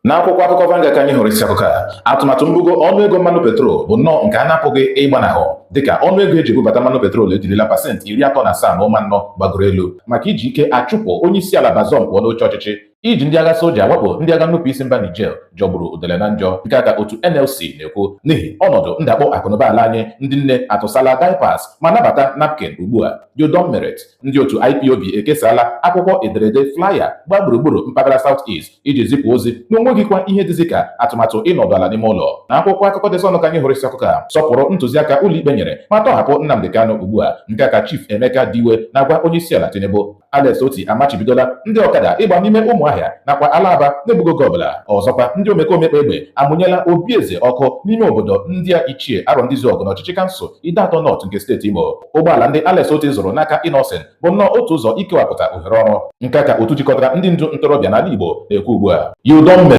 N'akwụkwọ akụkọ Vanguard ka anyị hụrụ isi akụkọ a: atụmatụ mbugo ọnụego mmanụ petrol bụ nnọọ nke a na-apụghị ịgbanahụ, dịka ọnụego eji ebubata mmanụ petrol ejirila 37.4% gbagoro elu maka iji ike achụpụ onye isi ala Bazoum pụọ n'oche ọchịchị. Iji ndị agha soja awakpo ndị agha nnupụisi mba Niger jọgburu udele na njọ, nke a ka otu NLC na-ekwu. N'ihi ọnọdụ ndakpọ akụnụba ala anyị, ndị nne atụsala diapers ma nabata napkin ugbu a. You don merit. Ndị otu IPOB ekesala akwụkwọ ederede flyer gbaa gburugburu mpaghara South East iji zipụ ozi na onweghịkwa ihe dịzị ka atụmatụ ịnọdụ ala n'ime ụlọ. Na akwụkwọ akụkọ The Sun ka anyị hụrụ isi akụkọ a: sọpụrụ ntụziaka ụlọikpe nyere ma tọhapụ Nnamdi Kanu ugbu a, nke a ka Chief Emeka Diwe na-agwa onye isi ala Tinubu. Alex Otti amachibidola ndị ọkada ịgba n'ime Ụmụahịa nakwa Alaba na-egbugo oge ọbụla. Ọzọkwa, ndị omekome kpa egbe amụnyela obi eze ọkụ n'ime obodo ndị a ichie Arọndịzuọgụ n'ọchịchị kansụl Ideatọ North nke steeti Imo. Ụgbọala ndị Alex Otti zụrụ n'aka Innoson bụ nnọọ otu ụzọ ikewapụta ohere ọrụ, nke a ka otu jikọtara ndị ndu ntorobịa n'ala Igbo na-ekwu ugbu a. You don.